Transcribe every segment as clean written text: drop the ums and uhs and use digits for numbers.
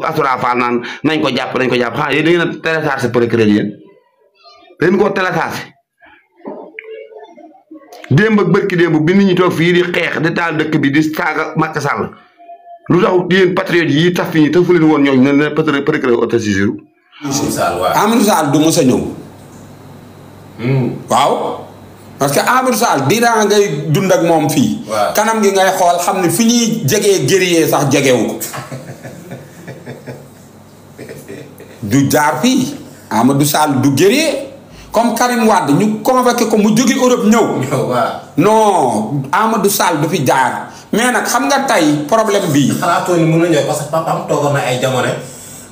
Asura Fall naan nañ ko jàpp xanaa yéen da ngeen a téléchargé procureur yéen dañ ko téléchargé démb ak bërki démb bi nit ñi toog fii di xeex di taal dëkk bi di saaga Macky Sall lu tax yéen patriotes yi tax fi ñi tax fu leen woon ñooñu ne procureur autosaisir Amadou Sall du mos a ñëw waaw parce que Amadou Sall diiraa ngay dund ak moom fii kanam gi ngay xool xam ne fi ñuy jegee guerrier sax jegewu ko du jaar fii Amadou Sall du guerrier comme Karim Wade ñu convoqué ko mu jóge Europe ñëw non Amadou Sall du fi jaar mais nag xam nga tey problème bii xalaatoo ni mën na ñëw parce que papaam toogoon na ay jamono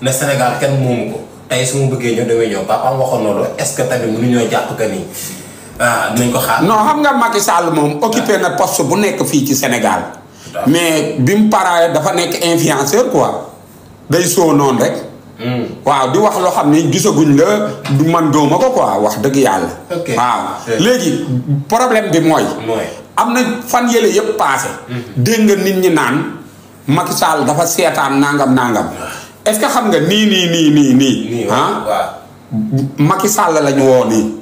ne Sénégal kenn moomu ko tey su ma bëggee ñëw damay ñëw papaam waxoon na loolu est-ce que tamit mënuñoo jàpp que ni dinañ ko xaar. non xam nga Macky Sall moom occupé na poste bu nekk fii ci Sénégal mais bi mu paree dafa nekk influenceur quoi day soo noonu rek. waaw di wax loo xam ne gisaguñ la du man dooma ko quoi wax dëgg yàlla. waaw léegi problème bi mooy. am na fan yële yëpp paase. dégg nga nit ñi naan Macky Sall dafa seetaan nangam. est-ce que xam nga nii Macky Sall lañu woo nii.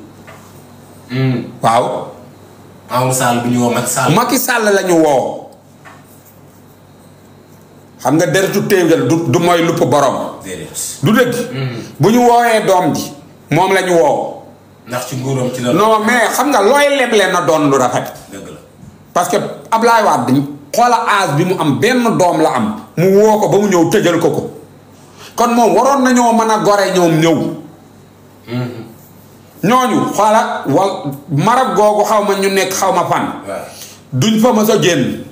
waaw. Amadou Sall bi ñu woo Macky Sall. Macky Sall lañu woo. xam nga deretu téegal du mooy lupp borom. du dëgg. bu ñu woowee doom ji moom lañu woo. ndax ci nguuram ci la. non mais xam nga looy leble na doon lu rafet. dëgg la parce que Ablaye Wade xoola âge bi mu am benn doom la am. mu woo ko ba mu ñëw tëjal ko. kon moom waroon nañoo mën a gore ñoom ñëw. ñooñu xoola Maroc googu xaw ma ñu nekk xaw ma fan. duñ fa mës a génn.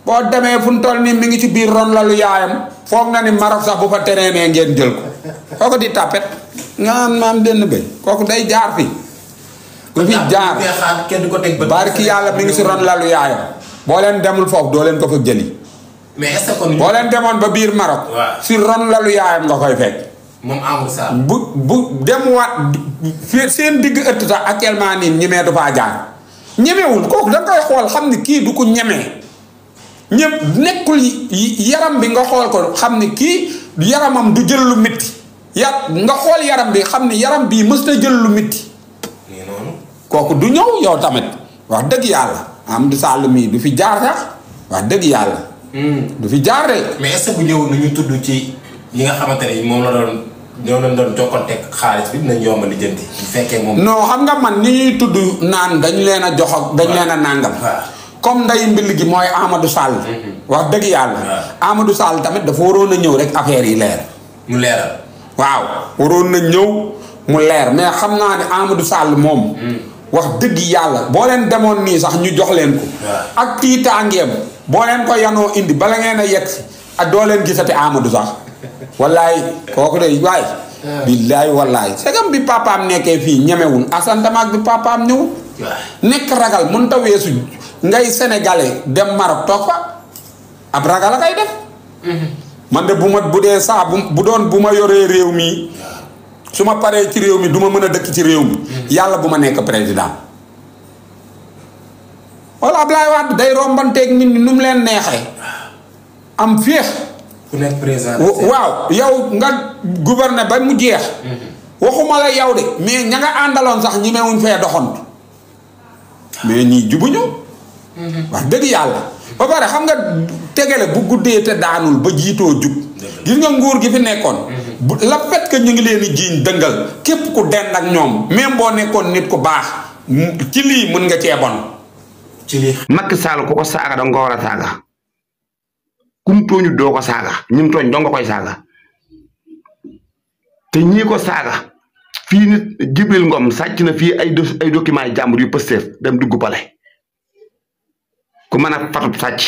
boo demee fu mu toll nii mi ngi ci biir ron lalu yaayam foog na ni Maroc sax bu fa tereenee ngeen jël ko kooku di tàppet nga naan maam benn béy kooku day jaar fi du fi jaar barki yàlla mi ngi si ron lalu yaayam boo leen demul foofu doo leen ko fa jëli mais est-ce que boo leen demoon ba biir Maroc si ron lalu yaayam nga koy fekk moom Amadou Sall bu dem waat seen digg ëtt sax actuellement nii ñemee du faa jaar ñemewul kooku da koy xool xam ni kii du ko ñemee ñëpp nekkul yaram bi nga xool ko xam ni kii yaramam du jël lu métti nga xool yaram bi xam ni yaram bii mës na jël lu métti kooku du ñëw yow tamit wax dëgg yàlla Amadou Sall mii du fi jaar sax wax dëgg yàlla du fi jaar de mais est-ce que bu ñëw nañu tudd ci yi nga xamante ne moom la doon ñoo leen doon jokkonteeg xaalis bi dinañ yomb li jënti bu fekkee moom non xam nga man ni ñuy tudd naan dañ leen a jox ak dañ leen a nàngam comme nday mbill gi mooy Amadou Sall. wax dëgg yàlla. Amadou Sall tamit dafa waroon a ñëw rek affaire yi leer. mu leeral. waaw waroon na ñëw mu leer mais xam naa ne Amadou Sall moom. wax dëgg yàlla boo leen demoon nii sax ñu jox leen ko. ak tiitaangeem boo leen ko yanoo indi bala ngeen a yegg si ak doo leen gisati Amadou sax. wallaay kooku de waay. billaay wallaay segam bi papaam nekkee fii ñemewul asantamaak bi papaam ñëw. nekk ragal mënut a weesu. ngay sénégalais dem Maroc toog fa ab ragal a kay def man de bu dee saa bu ma yoree réew mi su ma paree ci réew mi du ma mën a dëkk ci réew mi yàlla bu ma nekk président wala Ablaye Wade day rombanteeg nit ñi nu mu leen neexee am féex ku nekk président waaw yow nga gouverner ba mu jeex waxuma la yow de mais ña nga àndaloon sax ñi mewuñ fee doxantu mais ñii jubuñu wax dëgg yàlla ba pare xam nga tegale bu guddee te daanul ba jiitoo jub gis nga nguur gi fi nekkoon la fait que ñu ngi leen di jiiñ dëngal képp ku dend ak ñoom même boo nekkoon nit ku baax ci lii mën nga cee bon ci lii Macky Sall ku ko saaga danga ko war a saaga kum tooñu doo ko saaga ñim tooñ doo nga koy saaga te ñii ko saaga fii nit Jibril Ngom sàcc na fii ay documents yi jàmbur yu Pastef dem dugg pale ku mën a fatub sàcc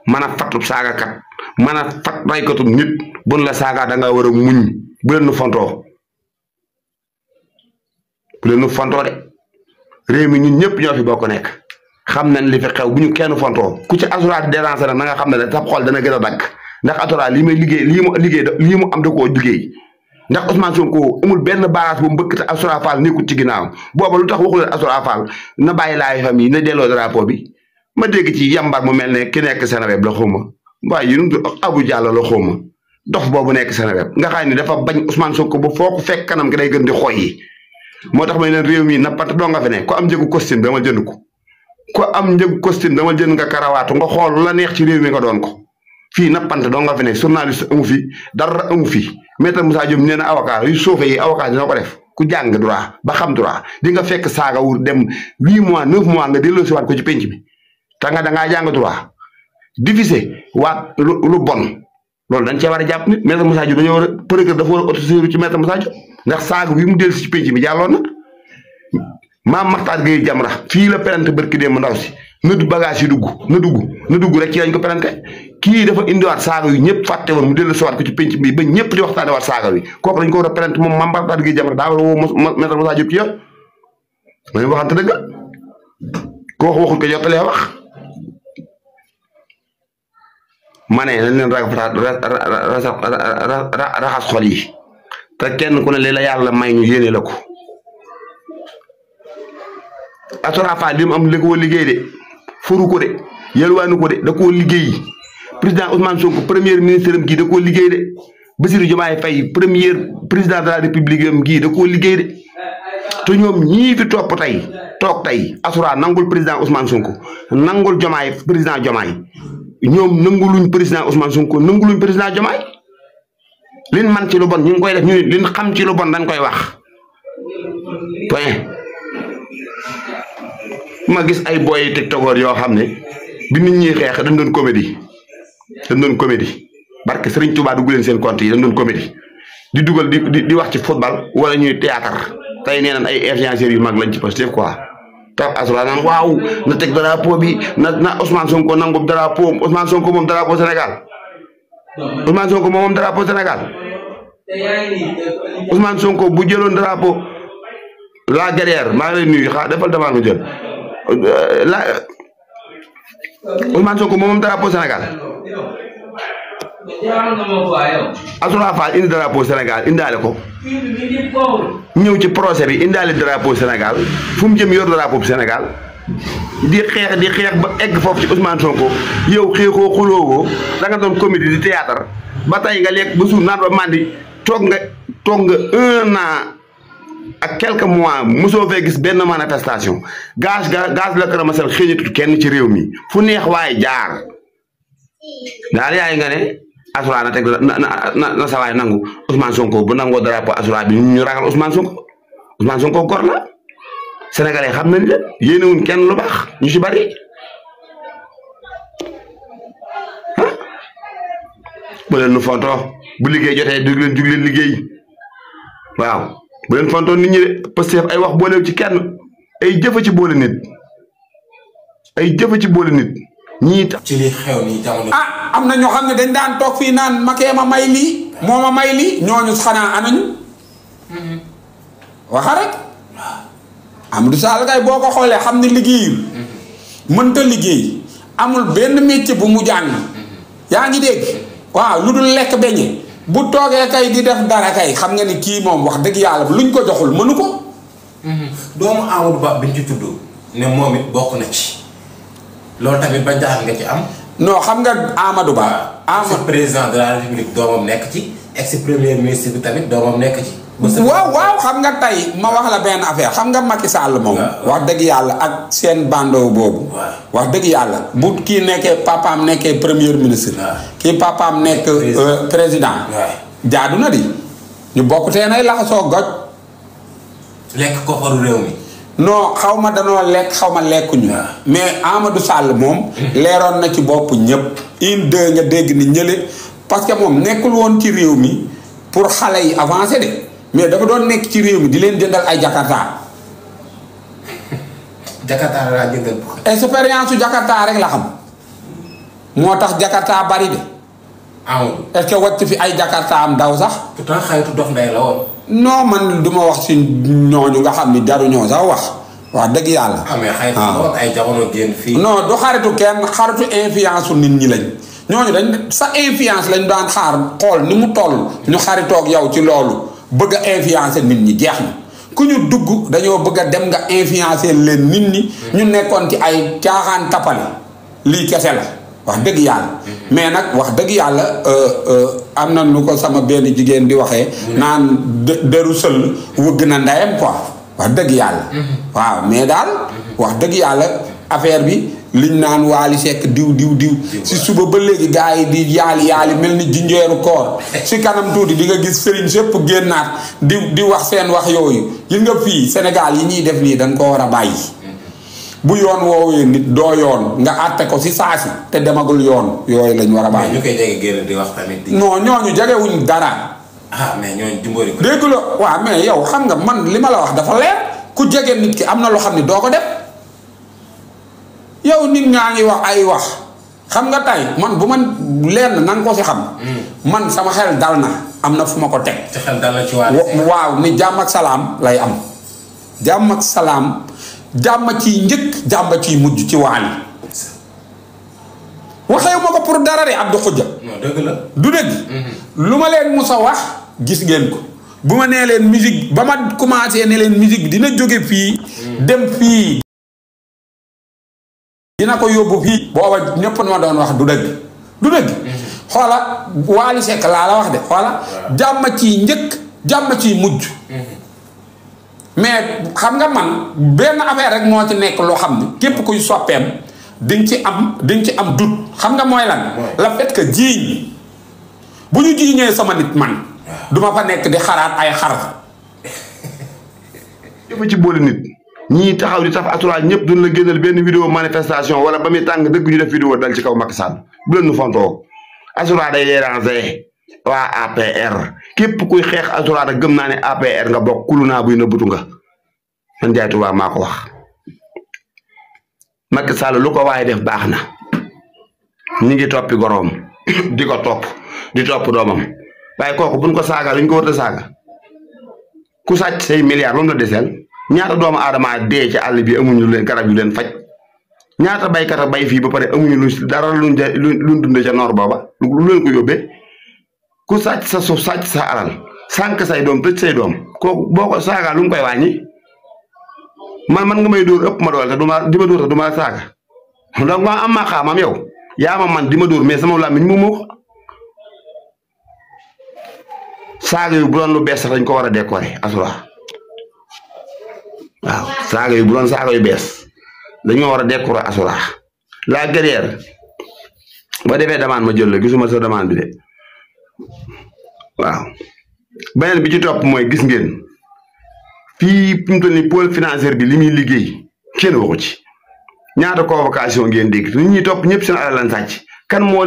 mën a fatub saagakat mën a fat raykatub nit bun la saaga da nga war a muñ bu leen nu fontoo de réew mi ñun ñëpp ñoo fi bokk nekk xam nañ li fi xew bu ñu kenn fontoo ku ci asuraati déranger nag na nga xam ne sa xol dana gën a dakk ndax asura lii may liggéey lii mu am da koo liggéey ndax Ousmane Sonko amul benn barrage bu mbëkk te Asura Fall nekkul ci ginnaaw booba lu tax waxu leen Asura Fall na bàyyi laay xam yi na delloo drapeau bi ma dégg ci yambar mu mel ne ki nekk Seneweb la xawma waaye yéen Abou Diallo la xawma dof boobu nekk Sénégal nga xam ne dafa bañ Ousmane Sonko ba foo ko fekk kanam gi day gën di xoy yi moo tax may leen réew mi nappante doo nga fi ne ko am njëgu costume dama jënd ko am njëgu costume dama jënd nga karawaatu nga xool lu la neex ci réew mi nga doon ko fii nappante doo nga fi ne journaliste amu fi dara amu fi maître Moussa Diop nee na avocat yu suufee yi avocat dina ko def ku jàng droit ba xam droit di nga fekk saaga wu dem 8 mois 9 mois nga delloo si waat ko ci penc bi te nga dangaa jàng droit diffusé waat lu bon loolu dañ cee war a jàpp nit maître Moussa Diop dañoo war a procureur dafa war a autosaisir ci maître Moussa Diop ndax saaga bi mu dellu si ci penc bi jàlloon na maam Makhtar Gueye Jamra fii la perante barki démb ndaw si na du bagage yi na dugg rek ci lañ ko perante kii dafa indiwaat saaga yu ñëpp fàtte woon mu dellu si waat ko ci penc bi ba ñëpp di waxtaane waat saaga wi kooku dañ ko war a perante moom maam Makhtar Gueye Jamra daa war a woo maître Moussa Diop ci yow ma ñu waxante dëgg ko wax waxul ko jottalee wax ma ne nañ leen raxas xol yi te kenn ku ne li la yàlla may ñu yéene la ko Atora Fall li mu am li ko liggéey de furu ko de yalwaanu ko de da koo liggéey président Ousmane Sonko premier ministre am gii da koo liggéey de Bassirou Diomaye Faye premier président de la république am gii da koo liggéey de te ñoom ñii fi toog tey Atora nangul président Ousmane Sonko nangul Diomaye président Diomaye ñoom nanguluñ président Ousmane Sonko nanguluñ président Diomaye liñ man ci lu bon ñu ngi koy def ñu liñ xam ci lu bon dañ koy wax point ma gis ay boy tiktokor yoo xam ne bi nit ñi xeex dañ doon comédie barke Serigne Touba dugg leen seen compte yi dañ doon comédie di dugal di wax ci football wala ñuy théâtre tey nee nañ ay influenceurs yu mag lañ ci Pastef quoi tax Atora naan waaw na teg drapeau bi na Ousmane Sonko nangu drapeau Ousmane Sonko moom drapeau Sénégal Ousmane Sonko moom drapeau Sénégal Ousmane Sonko bu jëloon drapeau la guerrière maa ngi lay nuyu defal devant mu jël Ousmane Sonko moom drapeau Sénégal Atora Fall indi drapeau Sénégal indaale ko ñëw ci procès bi indaale drapeau Sénégal fu mu jëm yor drapeau Sénégal di xeex ba egg foofu ci Ousmane Sonko yow xeexoo xuloowoo da nga doon comédie di théâtre ba tey nga lekk ba suur naan ba mandi toog nga 1 an ak quelques mois mosoo fee gis benn manifestation gaz la Kër Masar xëñatut kenn ci réew mi fu neex waaye jaar daal yaay nga ne Atora na teg na sa waay nangu Ousmane Sonko bu nangoo drapeau Atora bi ñu ragal Ousmane Sonko gor la Sénégalais xam nañ leen yéenewuñ kenn lu baax ñu ci bari bu leen nu fontoo bu liggéey jotee jug leen liggéey waaw bu leen fontoo nit ñi de Pastef ay wax boolew ci kenn ay jëfa ci boole nit ñii tax ci li xew nii jamono am na ñoo xam ne dañ daan toog fii naan makee ma may lii moo ma may lii ñooñu xanaa anañu waxa rek Amadou Sall kay boo ko xoolee xam ne liggéeyul mënta liggéey amul benn métier bu mu jàng yaa ngi dégg waaw lu dul lekk beñe bu toogee kay di def dara kay xam nga ni kii moom wax dëgg yàlla luñ ko joxul mënu ko doomu Amadou Ba biñ ci tudd ne moom it bokk na ci loolu tamit ba jaaxal nga ci am non xam nga Amadou Ba ex président de la république doomam nekk ci ex premier ministre bi tamit doomam nekk ci waaw xam nga tey ma wax la benn affaire xam nga Macky Sall moom wax dëgg yàlla ak seen bando boobu wax dëgg yàlla bu kii nekkee papaam nekkee premier ministre kii papaam nekk président jaadu na di ñu bokk tee nay laxasoo goj lekk ko faru réew mi non xaw ma danoo lekk xaw ma lekkuñu mais Amadou Sall moom leeroon na ci bopp ñëpp une deux nga dégg ni ñële parce que moom nekkul woon ci réew mi pour xale yi avancer de mais dafa doon nekk ci réew mi di leen jëndal ay Jakarta laa jëndal expérience su Jakarta rek la xam moo tax Jakarta bari de est-ce que wàcc fi ay Jakarta am daw sax pourtant xaritu dof nday la woon non man du ma wax si ñooñu nga xam ni daru ñoo sax wax dëgg yàlla. mais xaritu ay jamono génn fii. non du xaritu kenn xaritu influence nit ñi lañ ñooñu dañ sa influence lañ daan xaar xool ni mu toll ñu xaritoog yow ci loolu bëgg a influencer nit ñi jeex na ku ñu dugg dañoo bëgg a dem nga influencer leen nit ñi. ñu nekkoon ci ay caaxaan tappale lii kese la wax dëgg yàlla mais nag wax dëgg yàlla am na nu ko sama benn jigéen di waxee naan deru sël wëgg na ndeyam quoi wax dëgg yàlla waaw mais daal wax dëgg yàlla affaire bi liñ naan Wally Seck diw si suba ba léegi gars yi di yaali mel ni jinjeeru koor si kanam tuuti di nga gis sëriñ sépp génnaat di wax seen wax yooyu gis nga fii Sénégal yi ñuy def nii dañ ko war a bàyyi bu yoon woowee nit doo yoon nga àtte ko si saasi te demagul yoon yooyu lañ war a bàyyi. ñu koy jege génn di wax tamit. non ñooñu jegewuñ dara. mais ñooñu dimbali ko. dégg la waaw mais yow xam nga man li ma la wax dafa leer ku jege nit ki am na loo xam ne doo ko def yow nit ñaa ngi wax ay wax xam nga tey man bu man lenn na nga ko si xam. man sama xel dal na am na fu ma ko teg. sa xel dal na ci waaw ni jàmm ak salaam lay am jàmm ak salaam. jàmm ciy njëkk jàmm ciy mujj ci Wally waxewu ma ko pour dara de Abdou Khoudia. non dëgg la. du dëgg. lu ma leen musa wax gis ngeen ko bu ma nee leen musique ba ma commencé ne leen musique bi dina jóge fii. dem fii. dina ko yóbbu fii. booba ñëpp ma doon wax du dëgg. du dëgg. xoola Wally Seck laa la wax de xoola. jàmm ciy njëkk jàmm ciy mujj. mais xam nga man benn affaire rek moo ci nekk loo xam ne képp kuy soppeem di nga ci am dut xam nga mooy lan. la fait que jiiñ bu ñu jiiñee sama nit man. duma fa nekk di xaraat ay xar. dafa ci boole nit ñii taxaw di taf Azoura ñëpp duñ la génnal benn vidéo manifestation wala ba muy tàng dëgg ñu def vidéo dal ci kaw Macky Sall bu leen nu fontoo Azoura day déranger waa APR képp kuy xeex Azoura nag gëm naa ne APR nga bokk kulu naa buy nëbbutu nga man Ndiaye Touba maa ko wax Macky Sall lu ko waaye def baax na ñi ngi toppi goroom di ko topp di topp doomam waaye kooku buñ ko saaga luñ ko war a saaga ku sàcc say milliards moom la deseel ñaata doomu aadama dee ci àll bi amuñu leen garab yu leen faj ñaata baykat a bay fii ba pare amuñu lu dara luñ dunde ca noor booba lu leen ko yóbbee ku sàcc sa suuf sàcc sa alal sànq say doom tëj say doom kooku boo ko saaga lu mu koy wàññi man nga may dóor ëpp ma doole te di ma dóor te du ma saaga donc ma am maa xaamam yow yaa ma man di ma dóor mais sama làmmiñ mu ko saaga yu bu doon lu bees sax dañ ko war a décorer Azoura waaw saaga yu bu doon saaga yu bees dañ ko war a décorer Azoura la guerrière ba defee demande ma jël la gisuma sa demande bi de waaw beneen bi ci topp mooy gis ngeen fii fi mu toll nii pôle financier bi li muy liggéey kenn waxu ci ñaata convocation ngeen dégg nit ñi topp ñëpp seen alal lan sàcc kan moo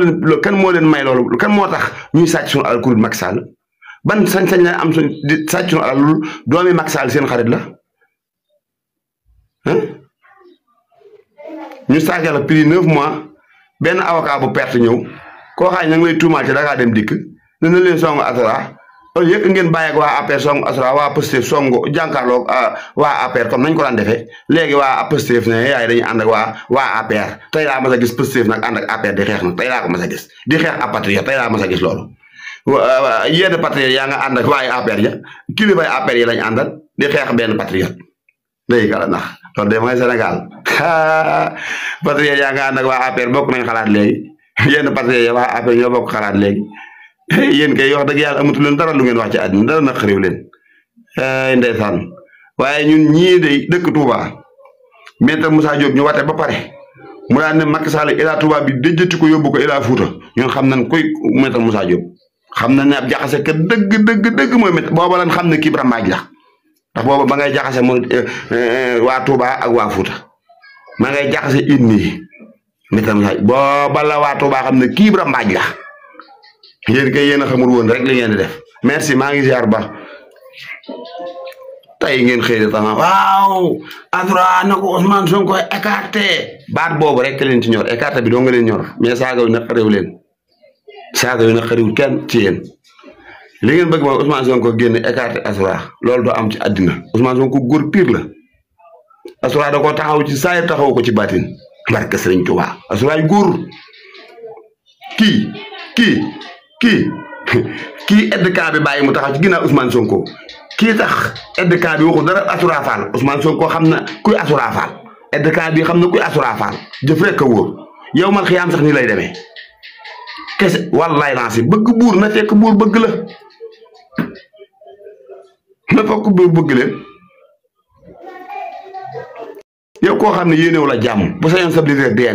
leen may loolu kan moo tax ñuy sàcc suñu alal kuréel Macky Sall ban sañ-sañ la am suñ di sàcc suñu alal doomi Macky Sall seen xarit la ñu sàcc la prix 9 mois benn avocat bu perte ñëw koo xam ne ngi lay tuumaal ci Dakar dem dikk ne na leen songu Azoura au lieu que ngeen bàyyi ak waa APR songu Azoura waa Pastef songu jànkaarloog waa APR comme nañ ko daan defee léegi waa Pastef ne yaay dañuy ànd ak waa APR tey laa mas a gis Pastef nag ànd ak APR di xeex nag tey laa ko mas a gis di xeex ab patriote tey laa mas a gis loolu yenn patriote yaa nga ànd ak waaye APR ya kilifay APR yi lañ àndal di xeex benn patriote léegi kala ndax loolu de mooy Sénégal patriote yaa nga ànd ak waa APR bokk nañ xalaat léegi yenn patriote ya waa APR ñoo bokk xalaat léegi yéen kay wax dëgg yàlla amatu leen dara lu ngeen wax ci àddina dara na xëriw leen ndeysaan waaye ñun ñii de dëkk Touba Maître Moussa Diop ñu wate ba pare mu daan ne Macky Sall Ila Touba bi déjjati ko yóbbu ko Ila Fouta ñun xam nañ koy Maître Moussa Diop xam nañ ne ab jaxase ka dëgg mooy Maître booba lan xam ne kii Bramaaj la ndax booba ba ngay jaxase mu waa Touba ak waa Fouta ma ngay jaxase inni Maître Moussa booba la waa Touba xam ne kii Bramaaj la yéen kay yéen a xamul woon rek li ngeen di def merci maa ngi ziar ba tey ngeen xëy na tamit waaw Azoura na ko Ousmane Sonko écarté baat boobu rek leen ci ñor écarté bi doo nga leen ñor mais saaga yu naqariwul leen saaga yu naqariwul kenn ci yéen li ngeen bëgg mooy Ousmane Sonko génne écarté Azoura loolu doo am ci àddina Ousmane Sonko góor pire la Azoura da koo taxaw ci saayir taxaw ko ci baatin barke Sëriñ Tuubaa Azoura yu góor kii aide camp bi bàyyi mu taxaw ci ginnaaw Ousmane Sonko kii tax aide camp bi waxul dara Azoura Fall Ousmane Sonko xam na kuy Azoura Fall aide camp bi xam na kuy Azoura Fall jëf rek a wóor yow man xiyaam sax ni lay demee kese wallaay lancé bëgg buur na fekk buur bëgg la na fekk buur bëgg leen yow koo xam ne yéenewu la jàmm bu sa yoon sa leader dee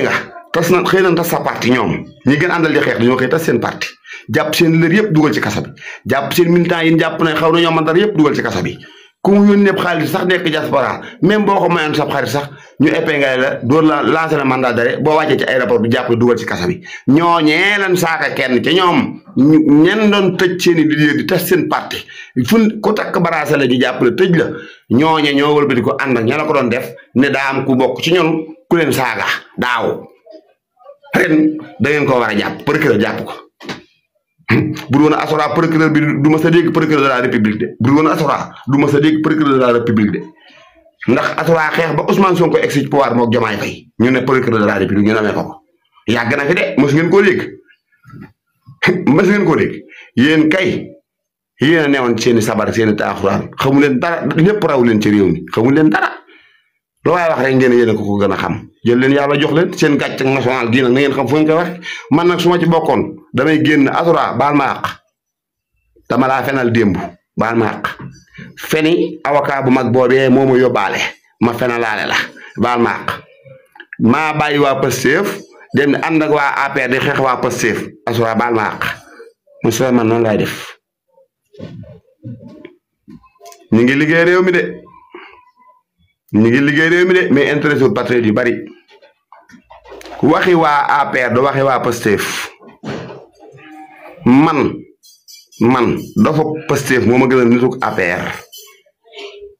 nga tas na xëy na tas sa parti ñoom ñi gën àndal di xeex dañoo xëy tas seen parti jàpp seen leader yëpp dugal ci kasa bi jàpp seen militant yi jàpp na xaw na ñoo mantar yëpp dugal ci kasa bi ku mu yónnee xaalis sax nekk diaspora même boo ko mayoon sab xarit sax ñu épinglé la door la lancé la mandat d'arrêt boo wàccee ci aéroport bi jàpp dugal ci kasa bi ñooñee lan saaka kenn ci ñoom ñen doon tëj seen i leader di tas seen parti fu ku takk baraase la ñu jàpp la tëj la ñooñe ñoo wëlbati ko ànd ak ña la ko doon def ne daa am ku bokk ci ñun ku leen saaga daaw ren da ngeen ko war a jàpp procureur jàpp ko bu woon asora procureur bi du ma sa dégg procureur de la république de bu woon asora du ma sa dégg procureur de la république de ndax asora xeex ba Ousmane Sonko egg ci pouvoir moog Diomaye Faye ñu ne procureur de la république ñu namee ko yàgg na fi de mos ngeen koo dégg mos ngeen koo dégg yéen kay yéen a newoon seeni sabar seeni taaxuraan xamu leen dara lépp raw leen ci réew mi xamu leen dara lu waaye wax rek ngeen yéen a ko gën a xam jël leen yàlla jox leen seen gàcce national gii nag na ngeen xam fu ngeen koy wax man nag su ma ci bokkoon damay génn asura baal ma àq dama laa fenal démb baal ma àq feni avocat bu mag boobee moo ma yóbbaale ma fenalaale la baal ma àq maa bàyyi waa Pastef dem ne ànd ak waa APR di xeex waa Pastef asura baal ma àq monsieur man noonu laay def ñu ngi liggéey réew mi de mais intéressé wu patriote yu bari waxi waa APR do waxi waa Pastef man dafa Pastef moo ma gënal nituk APR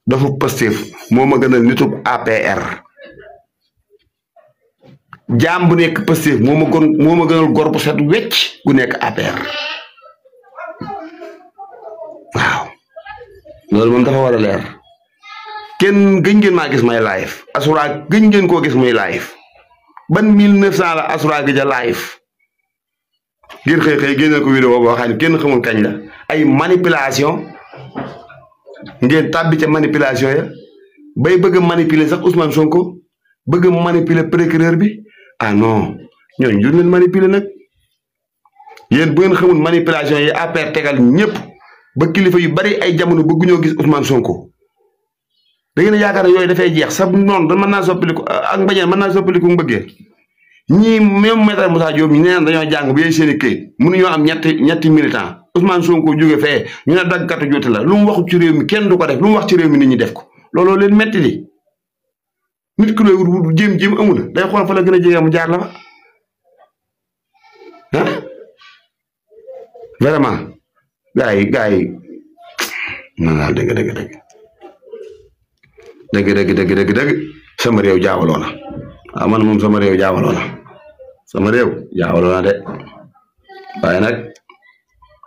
dafa Pastef moo ma gënal nituk APR jaam bu nekk Pastef moo ma gënal gor bu set wecc gu nekk APR waaw loolu moom dafa war a leer kenn gëj ngeen maa gis may live asura gëj ngeen koo gis muy live ban 1900 la asura gëj a live ngir xëy génne ko vidéo boo xam ne kenn xamul kañ la ay manipulation ngeen tàbbi ca manipulation ya bay bëgg a manipuler sax Ousmane Sonko bëgg a manipuler procureur bi ah non ñooñu jur leen manipuler nag yéen bu ngeen xamul manipulation yi APR tegal ñëpp ba kilifa yu bari ay jamono bëgguñoo gis Ousmane Sonko da ngeen a yaakaar ne yooyu dafay jeex sax noonu da mën naa soppaliku ak mbañeel mën naa soppaliku mbëggee ñii même maître Moussa Diop ñi neen dañoo jàng bu yee seen i këyit mënuñoo am ñetti militant Ousmane Sonko jóge fee ñu ne daggkatu jotti la lu mu waxu ci réew mi kenn du ko def lu mu wax ci réew mi nit ñi def ko looloo leen metti di nit ki looy wut jéem amul day xool fa la gën a jege mu jaar la fa ah vraiment gars yi man daal dëgg sama réew jaawaloo na waaw man moom sama réew jaawaloo na de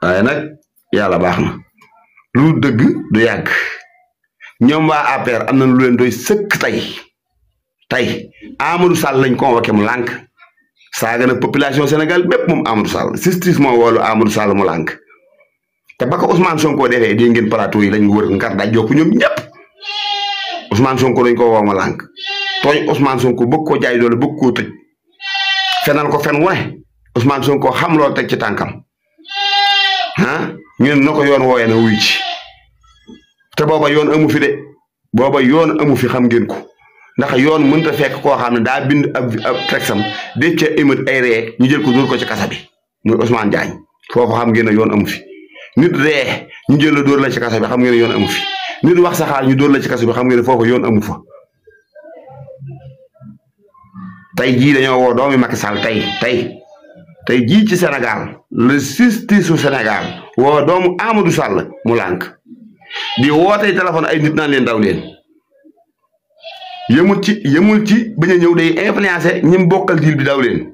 waaye nag yàlla baax na lu dëgg du yàgg ñoom waa APR am na lu leen doy sëkk tey Amadou Sall lañ convoqué mu lànk saaga na population Sénégal bépp moom Amadou Sall justice moo woolu Amadou Sall mu lànk te ba ko Ousmane Sonko defee di ngeen plateau yi lañ wër ngar daj jokk ñoom ñëpp Ousmane Sonko lañ ko woo ma lànk tooñ Ousmane Sonko bëgg koo jaay doole bëgg koo tëj fenal ko fen wu ne Ousmane Sonko xam loolu teg ci tànkam ñu ne na ko yoon wooyee na wuy ci te booba yoon amu fi de booba yoon amu fi xam ngeen ko ndax yoon mënta fekk koo xam ne daa bind ab texam de ca émeute ay ree ñu jël ko dóor ko ci kasa bi muy Ousmane Diagne foofu xam ngeen ne yoon amu fi nit ree ñu jël la dóor la ci kasa bi xam ngeen ne yoon amu fi nit wax saxaar ñu dóor la ci kasa bi xam ngeen ne foofu yoon amu fa tey jii dañoo woo doomi Macky Sall tey jii ci Sénégal le justice su Sénégal woo doomu Amadou Sall mu lànk di wootee téléphone ay nit naan leen daw leen yemul ci bañ a ñëw day influencé ñi mu bokkal diil bi daw leen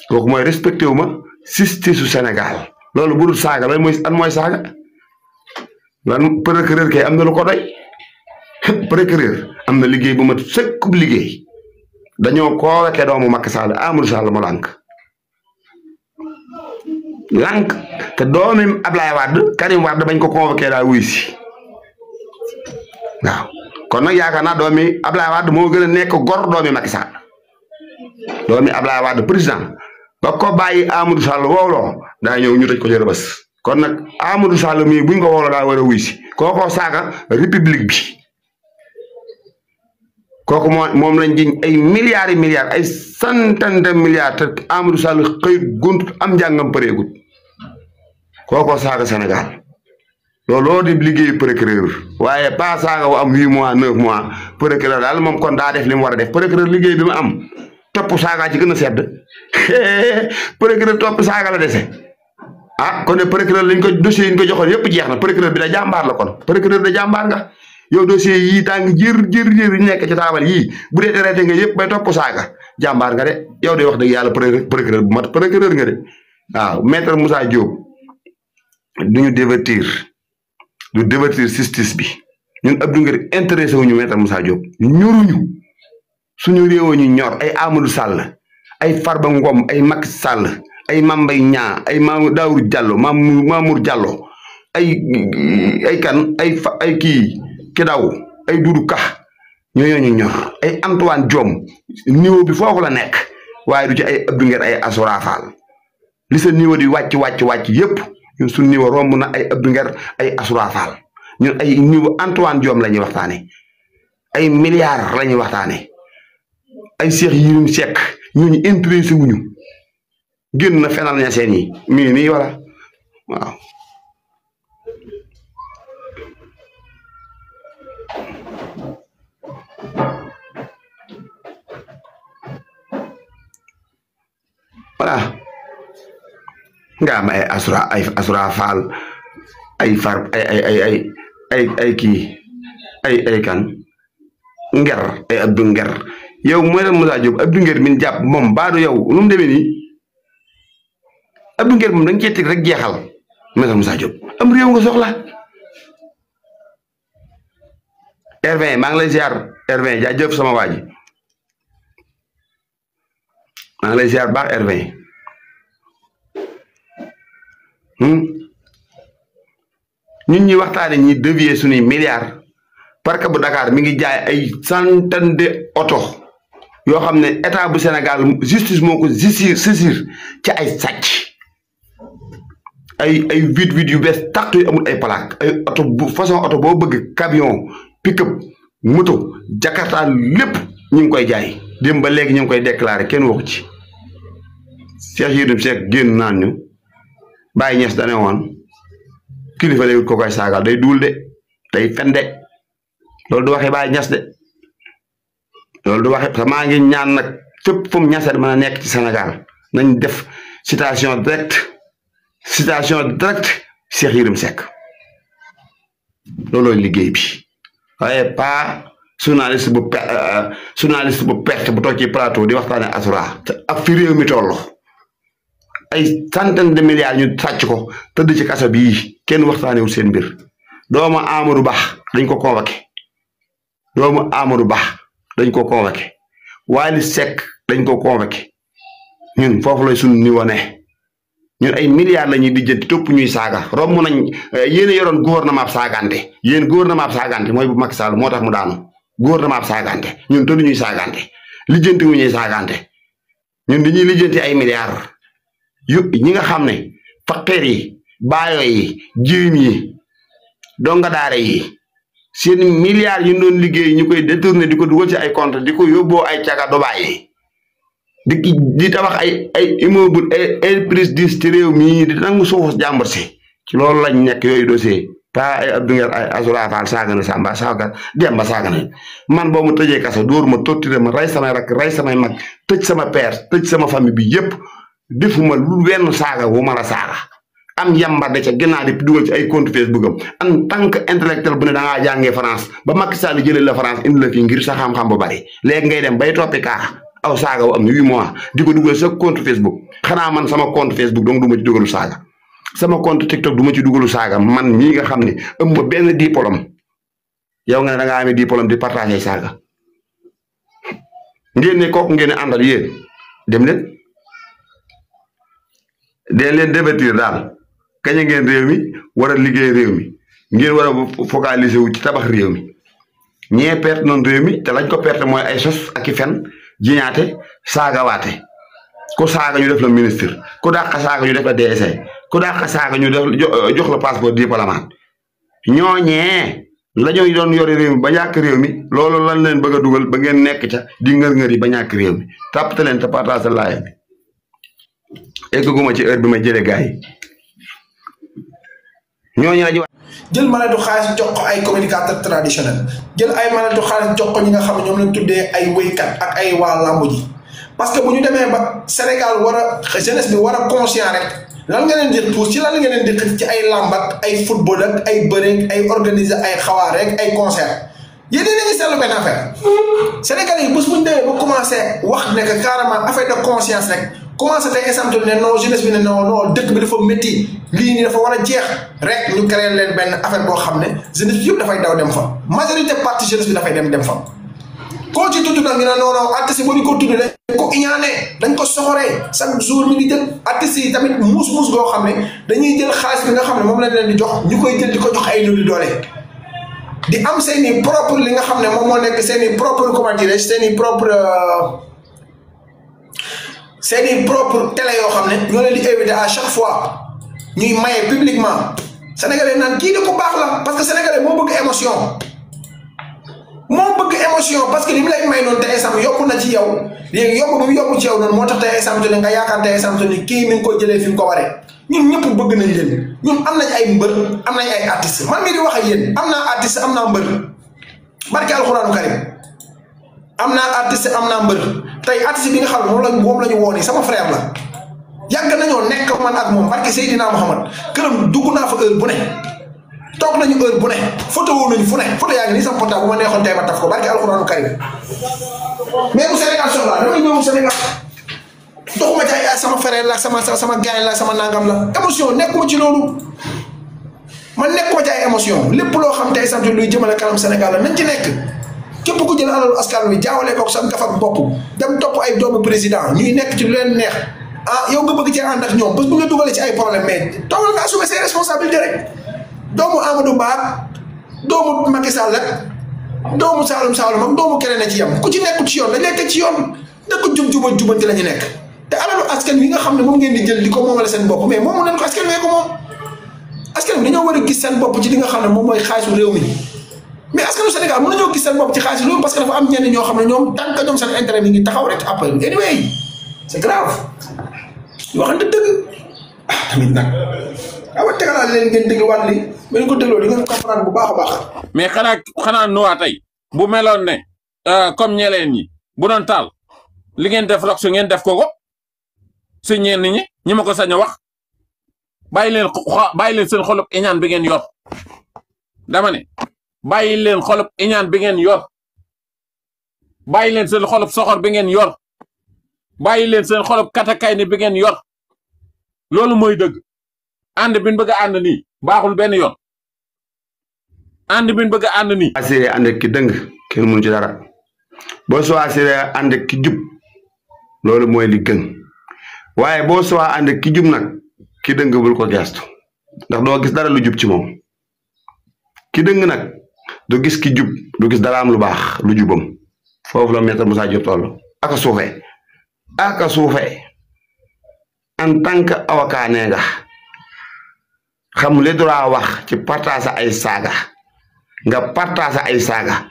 kooku mooy respecté wu ma justice su Sénégal loolu bu dul saaga lan mooy saaga lan procureur kay am na lu ko doy procureur am na liggéey bu mat sëkkub liggéey dañoo convoqué doomu Macky Sall Amadou Sall mu lànk te doomi Ablaye Wade Karim Wade bañ ko convoqué daa wuy si waaw kon nag yaakaar naa doomi Ablaye Wade moo gën a nekk gor doomi Macky Sall doomi Ablaye Wade président ba ko bàyyi Amadou Sall woowloo daa ñëw ñu tëj ko ci Rebeuss kon nag Amadou Sall mii buñ ko woowloo daa war a wuy si kookoo saaga république bi kooku moom lañ jiñ ay milliards ay centaine de milliards te Amadou Sall xëy gunt am njàngam pareegut kookoo saaga Sénégal looloo di liggéey procureur waaye pas saaga wu am 8 mois 9 mois procureur daal moom kon daa def li mu war a def procureur liggéey bi mu am topp saaga ci gën a sedd procureur topp saaga la dese kon ne procureur lañ ko dossier yi ñu ko joxoon yëpp jeex na procureur bi da jàmbaar la kon procureur da jàmbaar nga yow dossier yii tàng jër yi nekk ci taabal yii bu dee traité nga yëpp bay topp saaga jàmbaar nga de yow de wax dëgg yàlla procureur bu mat procureur nga de waaw maître Moussa Diop du divertir justice bi ñun Abdou Nguer intéressé wuñu maître Moussa Diop ñoruñu suñu réew ñu ñor ay Amadou Sall ay Farba Ngom ay Macky Sall ay Mame Mbaye Niang ay Daour Diallo Mamour Diallo ay kan ay ki daw ay Doudou Ka ñoo ñu ñor ay Antoine Diome niveau bi foofu la nekk waaye du ci ay Abdou Nguer ay Assoura Fall li sa niveau di wàcc yépp ñun suñu niveau romb na ay Abdou Nguer ay Assoura Fall ñun ay niveau Antoine Diome la ñuy waxtaane ay milliards la ñuy waxtaane ay Cheikh Yérim Seck ñooñu intéressé wuñu génn na fenal ña seen yi mii nii wala waaw voilà nga am ay Assoura Fall ay far ay kii ay kan Nguer ay Abdou Nguer yow mooy la Moussa Diop Abdou Nguer min jàpp moom baadu yow nu mu demee nii Abdou Nguer moom da nga cee teg rek jeexal maître Moussa Diop am réew nga soxla R20 maa ngi lay ziar R20 jaajëf sama waa ji maa ngi lay ziar baax R20 ñun ñi waxtaane ñi dévier suñuy milliards parc bu Dakar mi ngi jaay ay centaine de oto yoo xam ne état bu Sénégal justice moo ko saisir ci ay sàcc ay vide yu bees tàq yu amul ay plaque ay oto bu façon oto boo bëgg camion pick-up moto Jakarta lépp ñu ngi koy jaay dem ba léegi ñu ngi koy déclaré kenn waxu ci Cheikh Yérim Seck génn naan ñu Baye Niass dane woon kilifa léegi ko koy saagal day duul de day fen de loolu du waxee Baye Niass de loolu du waxee maa ngi ñaan nag fépp fu mu ñasee mën a nekk ci Sénégal nañ def citation directe Cheikh Yérim Seck loolooy liggéey bi waaye pas journaliste bu perte bu toog ci plateau di waxtaane Assoura ak fi réew mi toll ay centaine de milliards ñu sàcc ko tëdd ci kaso bii kenn waxtaanewul seen mbir doomu Amadou Ba dañ ko convoqué Wally Seck dañ ko convoqué ñun foofu lay suñu niveau ne ñun ay milliards la ñuy dijjanti topp ñuy saaga romb nañ yéen a yoroon gouvernement ab saagante yéen gouvernement ab saagante mooy bu Macky Sall moo tax mu daanu gouvernement ab saagante ñun tëdd ñuy saagante lijjanti wu ñuy saagante ñun dañuy lijjanti ay milliards ñi nga xam ne facteurs yi baayo yi jirim yi donga daara yi seen milliards yu doon liggéey ñu koy détourné di ko dugal ci ay compte di ko yóbboo ay caga dobaay yi di tabax ay immeuble ay prise dis ci réew mi di nangu suufus jàmbur si ci loolu lañ nekk yooyu dossier pas ay Abdou Nguer ay Assoura Fall saaga na Samba saaga Demba saaga na man boo ma tëjee kaso dóor ma torturé ma rey samay rak rey samay mag tëj sama père tëj sama famille bi yépp defuma lu wenn saaga wu ma la saaga am yamba da ca ginnaaw di dugal ci ay compte Facebook am en tant que intellectuel bu ne da ngaa jàngee France ba Macky Sall jëlee la France indi la fii ngir sa xam-xam bu bari léegi ngay dem bay toppi kaa aw saaga wu am 8 mois di ko dugal sa compte Facebook xanaa man sama compte Facebook donc du ma ci dugalu saaga sama compte TikTok du ma ci dugalu saaga man mii nga xam ne ëmb ma benn diplôme yow nga ne da ngaa amee diplôme di partager saaga ngeen ne kooku ngeen ne àndal yéen dem leen dee leen dévertir daal kañ ngeen réew mi war a liggéey réew mi ngeen war a focaliser wu ci tabax réew mi ñee perte noonu réew mi te lañ ko perte mooy ay sos ak i fen jiñaate saagawaate ku saaga ñu def la ministre ku dàq saaga ñu def la DG ku dàq saaga ñu def jox la passeport diplomate ñooñee la ñuy doon yore réew mi ba ñàkk réew mi loolu lan leen bëgg a dugal ba ngeen nekk ca di ngër-ngër yi ba ñàkk réew mi tàppate leen te partage laaya bi egguma ci heure bi ma jëlee gars yi ñooñu la jël maletu xaalis jox ko ay communicateur traditionnel jël ay maletu xaalis jox ko ñi nga xam ne ñoom lañ tuddee ay wéykat ak ay waa lamb ji parce que bu ñu demee ba Sénégal war a jeunesse bi war a conscient rek lan nga leen di tuus ci lan nga leen di xëcc ci ay lamb ak ay football ak ay bëre ay organiser ay xawaar rek ay concert yéen a ngi seetlu benn affaire Sénégal yi bés bu ñu demee ba commencé wax ne que carrément affaire de conscience rek commencé day exemple ne non jeunesse bi ne non dëkk bi dafa métti lii nii dafa war a jeex rek ñu créé leen benn affaire boo xam ne jeunesse bi yëpp dafay daw dem fa majorité partie jeunesse bi dafay dem fa. koo ci tudd nag ñu ne non artiste bu ñu ko tudd dañ ko iñaane dañ ko soxoree chaque jour ñu ngi jël artistes yi tamit muus goo xam ne dañuy jël xaalis bi nga xam ne moom lañ leen di jox ñu koy jël di ko jox ay lu di doole. di am seen i propre li nga xam ne moom moo nekk seen i propre comment dirais-je seen i propre télé yoo xam ne ñoo leen di invité à chaque fois ñuy maye publiquement sénégalais naan kii de ko baax la parce que sénégalais moo bëgg émotion parce que li mu lay may noonu tey sam yokku na ci yow léegi yokku bi mu yokku ci yow noonu moo tax tey sam ne nga yaakaar tey sam ni kii mi ngi ko jëlee fi mu ko waree ñun ñëpp bëgg nañ leen ñun am nañ ay mbër am nañ ay artistes man mii di wax ak yéen am naa artiste am naa mbër barke alxuraanu karim am naa artiste am naa mbër tey artiste bi nga xam ne moom la ñu woon sama frère la yàgg nañoo nekk man ak moom barke Seydina Muhammad këram dugg naa fa heure bu ne toog nañu heure bu ne photo woo nañu fu ne photo yaa ngi nii sama portable bu ma neexoon tey ma taf ko barke alxuraanu karim mais bu Sénégal soxlaa damay ñëw Sénégal doxuma ci ay sama frère la sama gaay la sama nangam la émotion nekkuma ci loolu man nekkuma ci ay émotion lépp loo xam tey sant luy jëmale kanam Sénégal la nañ ci nekk képp ku jël alalu askan wi jaawale ko sa gafak bopp dem topp ay doomu président ñuy nekk ci lu leen neex yow nga bëgg ci ànd ak ñoom parce que bu nga dugalee ci ay problème mais toogal nga assumer ses responsabilités rek doomu Amadou Ba doomu Macky Sall ak doomu Saloum ak doomu keneen a ci yam ku ci nekkul ci yoon dañ lay teg ci yoon dëkk jubanti la ñu nekk te alalu askan wi nga xam ne moom ngeen di jël di ko moomale seen bopp mais moom leen ko askan wee ko moom askan wi dañoo war a gis seen bopp ci li nga xam ne moom mooy xaalisu réew mi mais askanu Sénégal mën nañoo gis seen bopp ci xaalisu réew mi parce que dafa am ñenn ñoo xam ne ñoom tant que ñoom seen intérêt mi ngi taxaw rek après anyway c'est grave yoo xam ne dëgg tamit nag awa tegalaat leen ngeen dégg waat li mais ñu ko dégloo di ngeen comprendre bu baax a baax mais xanaa nuwaa tey bu meloon ne comme ñeleen ñi bu doon taal li ngeen def rok su ngeen def ko su ñeen ñi ma ko sañ a wax bàyyi leen seen xolub iñaan bi ngeen yor dama ne bàyyi leen xolub iñaan bi ngeen yor bàyyi leen seen xolub soxor bi ngeen yor bàyyi leen seen xolub katakayne bi ngeen yor loolu mooy dëgg ànd bi ñu bëgg a ànd nii baaxul benn yoon ànd bi ñu bëgg a ànd nii. assuré ànd ki dëng kenn mënu ci dara boo soo assuré ànd ki jub loolu mooy li gën waaye boo soo ànd ki jub nag ki dëng bul ko gestu ndax doo gis dara lu jub ci moom ki dëng nag du gis ki jub du gis dara am lu baax lu jubam foofu la Maître Moussa Diop toll aka suufee en tant que avocat nee nga xam le droit wax ci partage ay saaga nga partage ay saaga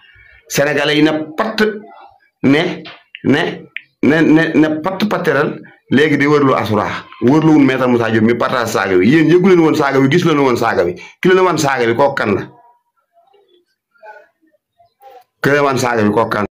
sénégalais yi ne patt ne patteral léegi di wërlu asura wërlu wun Maître Moussa Diop mi partage saaga wi yéen yëgu leen woon saaga wi gis leen woon saaga wi ki leen wan saaga wi kooku kan la ki leen wan saaga wi kooku kan